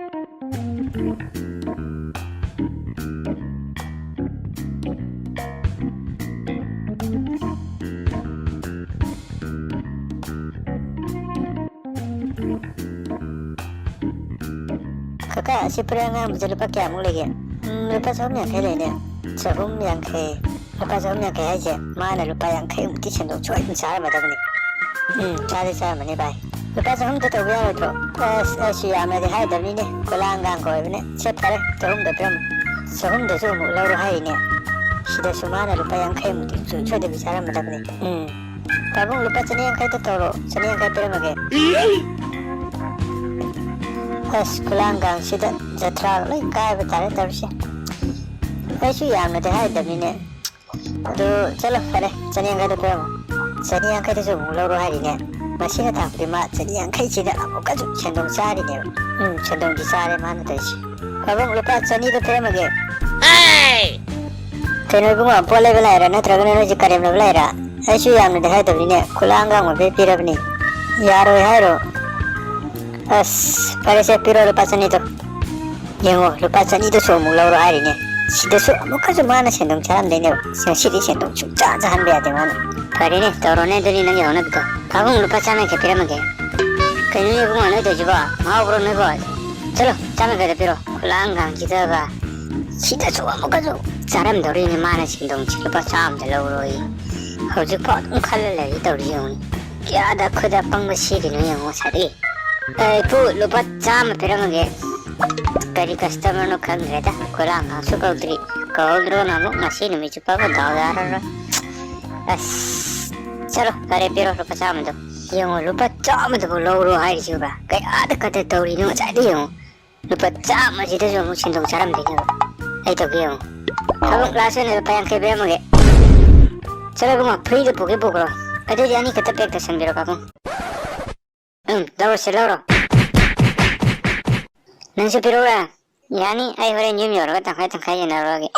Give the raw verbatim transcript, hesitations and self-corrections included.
ꯀꯀꯥ, ꯑꯁꯤ ꯐꯨꯔꯤꯠ ꯑꯉꯥꯡꯕꯁꯦ ꯂꯨꯄꯥ ꯀꯌꯥꯃꯨꯛ ꯂꯩꯒꯦ? ꯎꯝ, ꯂꯨꯄꯥ ꯆꯍꯨꯝ ꯌꯥꯡꯈꯩ ꯂꯩꯅꯦ꯫ ꯆꯍꯨꯝ ꯌꯥꯡꯈꯩ? ꯂꯨꯄꯥ ꯆꯍꯨꯝ ꯌꯥꯡꯈꯩ ꯍꯥꯏꯁꯦ, ꯃꯥꯅ ꯂꯨꯄꯥ ꯌꯥꯡꯈꯩꯃꯨꯛꯇꯤ ꯁꯦꯟꯗꯣꯡ ꯁꯣꯏꯗꯅ ꯆꯥꯔꯝꯃꯗꯕꯅꯤ꯫ ꯎꯝ, ꯆꯥꯗꯤ ꯆꯥꯔꯝꯃꯅꯤ ꯚꯥꯏ꯫ ꯂꯨꯄꯥ ꯆꯍꯨꯝꯗ ꯇꯧꯕ ꯌꯥꯔꯣꯏꯗ꯭ꯔꯣ? ꯑꯁ, ꯑꯩꯁꯨ ꯌꯥꯝꯅꯗꯤ ꯍꯥꯏꯗꯕꯅꯤꯅꯦ, ꯈꯨꯂꯥꯡꯒꯥꯡꯒ ꯑꯣꯏꯕꯅꯦ꯫ ꯁꯦ, ꯐꯔꯦ, ꯆꯍꯨꯝꯗ ꯄꯤꯔꯝꯃꯣ꯫ ꯆꯍꯨꯝꯗꯁꯨ ꯑꯃꯨꯛ ꯂꯧꯔꯣ ꯍꯥꯏꯔꯤꯅꯦ꯫ ꯁꯤꯗꯁꯨ ꯃꯥꯅ ꯂꯨꯄꯥ ꯌꯥꯡꯈꯩꯃꯨꯛꯇꯤ ꯁꯣꯏ-, ꯁꯣꯏꯗꯕꯤ ꯆꯥꯔꯝꯃꯗꯕꯅꯤ꯫ ꯎꯝ꯫ ꯄꯥꯕꯨꯡ, ꯂꯨꯄꯥ ꯆꯅꯤ ꯌꯥꯡꯈꯩꯗ ꯇꯧꯔꯣ, ꯆꯅꯤ ꯌꯥꯡꯈꯩ ꯄꯤꯔꯝꯃꯒꯦ꯫ ꯑꯁ, ꯈꯨꯂꯥꯡꯒꯥꯡꯁꯤꯗ ꯖꯇ꯭ꯔꯥꯒ ꯂꯣꯏ ꯀꯥꯏꯕ ꯇꯥꯔꯦ ꯇꯧꯔꯤꯁꯦ꯫ ꯑꯩꯁꯨ ꯌꯥꯝꯅꯗꯤ ꯍꯥꯏꯗꯕꯅꯤꯅꯦ꯫ ꯑꯗꯨ ꯆꯠꯂꯣ, ꯐꯔꯦ, ꯆꯅꯤ ꯌꯥꯡꯈꯩꯗ ꯄꯤꯔꯝꯃꯣ꯫ ꯆꯅꯤ ꯌꯥꯡꯈꯩꯗꯁꯨ ꯑꯃꯨꯛ ꯂꯧꯔꯣ ꯍꯥꯏꯔꯤꯅꯦ꯫ ꯃꯁꯤꯅ ꯇꯥꯛꯄꯗꯤ ꯃꯥ ꯆꯅꯤ ꯌꯥꯡꯈꯩꯁꯤꯗ ꯑꯃꯨꯛꯀꯁꯨ ꯁꯦꯟꯗꯣꯡ ꯆꯥꯔꯤꯅꯦꯕ꯫ ꯎꯝ, ꯁꯦꯟꯗꯣꯡꯗꯤ ꯆꯥꯔꯦ ꯃꯥꯅ ꯇꯧꯔꯤꯁꯦ꯫ ꯄꯥꯕꯨꯡ, ꯂꯨꯄꯥ ꯆꯅꯤꯗ ꯄꯤꯔꯝꯃꯒꯦ꯫ ꯀꯩꯅꯣ ꯏꯕꯨꯡꯉꯣ, ꯄꯣꯠ ꯂꯩꯕ ꯂꯥꯛꯏꯔꯥ ꯅꯠꯇ꯭ꯔꯒꯅ ꯅꯣꯏꯁꯦ ꯀꯔꯦꯝ ꯂꯩꯕ ꯂꯥꯛꯏꯔꯥ? ꯑꯩꯁꯨ ꯌꯥꯝꯅꯗꯤ ꯍꯥꯏꯗꯕꯅꯤꯅꯦ, ꯈꯨꯂꯥꯡꯒꯥꯡ ꯑꯣꯏꯕꯩ ꯄꯤꯔꯕꯅꯤ꯫ ꯌꯥꯔꯣꯏ ꯍꯥꯏꯔꯣ? ꯑꯁ, ꯐꯔꯦꯁꯦ, ꯄꯤꯔꯣ ꯂꯨꯄꯥ ꯆꯅꯤꯗꯣ꯫ ꯌꯦꯡꯉꯣ, ꯂꯨꯄꯥ ꯆꯅꯤꯗꯁꯨ ꯑꯃꯨꯛ ꯂꯧꯔꯣ ꯍꯥꯏꯔꯤꯅꯦ꯫ ꯁꯤꯗꯁꯨ ꯑꯃꯨꯛꯀꯁꯨ ꯃꯥꯅ ꯁꯦꯟꯗꯣꯡ ꯆꯥꯔꯝꯗꯣꯏꯅꯦꯕ꯫ ꯉꯁꯤꯗꯤ ꯁꯦꯟꯗꯣꯡ ꯁꯨꯡꯆꯥ ꯆꯥꯍꯟꯕ ꯌꯥꯗꯦ ꯃꯥꯅ꯫ ꯐꯔꯦꯅꯦ, ꯇꯧꯔꯣꯅꯦ, ꯑꯗꯨꯅꯤ ꯅꯪꯒꯤ ꯍꯧꯅꯕꯤꯗꯣ꯫ ꯄꯥꯕꯨꯡ, ꯂꯨꯄꯥ ꯆꯥꯝꯃ ꯌꯥꯡꯈꯩ ꯄꯤꯔꯝꯃꯒꯦ꯫ ꯀꯩꯅꯣꯅꯦ ꯏꯕꯨꯡꯉꯣ, ꯅꯣꯏ ꯇꯧꯏꯁꯤꯕꯣ? ꯉꯥꯎꯕ꯭ꯔꯣ ꯅꯣꯏꯕꯣ? ꯆꯠꯂꯣ, ꯆꯥꯝꯃ ꯌꯥꯡꯈꯩꯗ ꯄꯤꯔꯣ꯫ ꯈꯨꯂꯥꯡꯒꯥꯡꯁꯤꯗꯒ꯫ ꯁꯤꯗꯁꯨ ꯑꯃꯨꯛꯀꯁꯨ ꯆꯥꯔꯝꯗꯧꯔꯤꯅꯦ ꯃꯥꯅ ꯁꯦꯟꯗꯣꯡꯁꯤ꯫ ꯂꯨꯄꯥ ꯆꯥꯝꯃꯗ ꯂꯧꯔꯣꯌꯦ꯫ ꯍꯧꯖꯤꯛꯐꯥꯎ ꯑꯗꯨꯝ ꯈꯜꯂ ꯂꯩꯔꯤ ꯇꯧꯔꯤ ꯌꯦꯡꯉꯨꯅꯦ꯫ ꯀꯌꯥꯗ ꯈꯨꯗ ꯄꯪꯕ ꯁꯤꯔꯤꯅꯣ ꯌꯦꯡꯉꯣ ꯉꯁꯥꯏꯗꯒꯤ꯫ ꯑꯦ, ꯏꯄꯨ, ꯂꯨꯄꯥ ꯆꯥꯝꯃ ꯄꯤꯔꯝꯃꯒꯦ꯫ ꯀꯔꯤ ꯀꯁꯇꯃꯔꯅꯣ ꯈꯪꯗ꯭ꯔꯦꯗ꯫ ꯈꯨꯂꯥꯡꯒꯥꯡꯁꯨ ꯀꯧꯗ꯭ꯔꯤ꯫ ꯀꯧꯍꯧꯗ꯭ꯔꯒꯅ ꯑꯃꯨꯛ ꯉꯁꯤ ꯅꯨꯃꯤꯠ ꯆꯨꯞꯄ ꯑꯃ ꯗꯥꯎ ꯌꯥꯔꯔꯣꯏ꯫ ꯑꯁ, ꯆꯠꯂꯣ, ꯐꯔꯦ, ꯄꯤꯔꯣ ꯂꯨꯄꯥ ꯆꯥꯝꯃꯗꯣ꯫ ꯌꯦꯡꯉꯣ, ꯂꯨꯄꯥ ꯆꯥꯝꯃꯗꯨꯕꯨ ꯂꯧꯔꯣ ꯍꯥꯏꯔꯤꯁꯤꯕ꯫ ꯀꯌꯥꯗ ꯀꯗꯔ ꯇꯧꯔꯤꯅꯣ ꯉꯁꯥꯏꯗ ꯌꯦꯡꯉꯣ꯫ ꯂꯨꯄꯥ ꯆꯥꯝꯃꯁꯤꯗꯁꯨ ꯑꯃꯨꯛ ꯁꯦꯟꯗꯣꯡ ꯆꯥꯔꯝꯗꯣꯏꯅꯦꯕ꯫ ꯑꯩ ꯇꯧꯒꯦ ꯌꯦꯡꯉꯣ꯫ ꯊꯕꯛ ꯀ꯭ꯂꯥꯁ ꯑꯣꯏꯅ ꯂꯨꯄꯥ ꯌꯥꯡꯈꯩ ꯄꯤꯔꯝꯃꯒꯦ꯫ ꯆꯠꯂꯣ ꯏꯕꯨꯡꯉꯣ, ꯐ꯭ꯔꯤꯗ ꯄꯨꯒꯦ ꯄꯨꯈ꯭ꯔꯣ꯫ ꯑꯗꯨꯗꯤ ꯑꯅꯤ ꯈꯛꯇ ꯄꯦꯛ ꯇꯧꯁꯟꯕꯤꯔꯣ ꯄꯥꯕꯨꯡ꯫ ꯎꯝ, ꯂꯧꯔꯣꯁꯦ, ꯂꯧꯔꯣ꯫ ꯅꯪꯁꯨ ꯄꯤꯔꯛꯎꯔꯥ? ꯌꯥꯅꯤ, ꯑꯩ ꯍꯣꯔꯦꯟ ꯌꯨꯝ ꯌꯧꯔꯒ ꯇꯪꯈꯥꯏ ꯇꯪꯈꯥꯏ ꯌꯦꯟꯅꯔꯨꯔꯒꯦ꯫